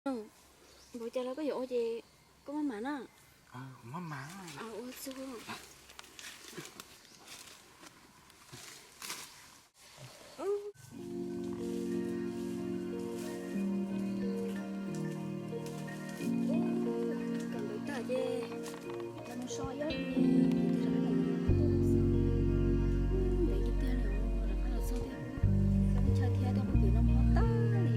Npau cas los koj yuav ua ces koj maj mam na. Maj mam. Ua txug. Kom ntawd tag ces los mus so ib ob hlis, ntev tiag li os, rov qab los txog thiab. Koj tsis tshaj thiab, tej qub kev no mob tag li.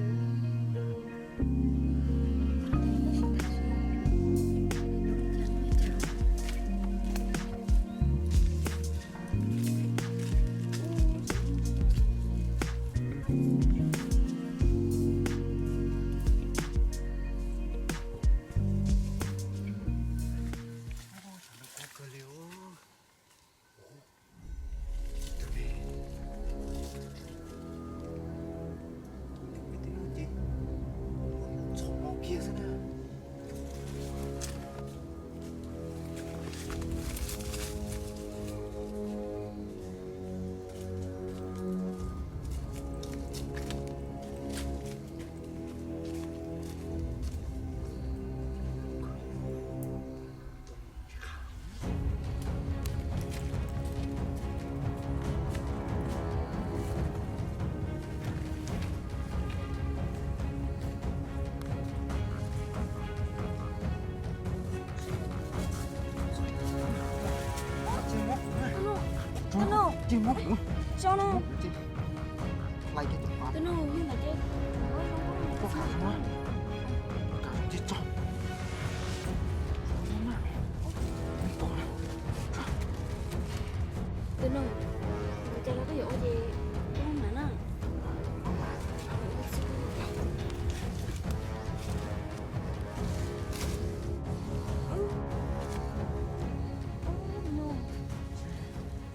Tus no, tus no, tus no, tus no, tus no, ua cas los koj yuav ua ces koj maj mam na.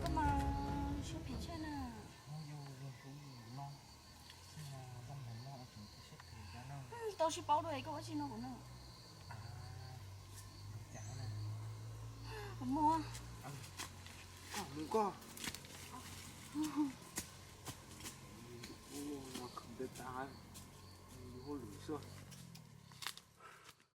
Koj mas siab phem tshaj na. Tau sib paub dua es koj ua tsi no kuv no. Kuv mus. Mus koj.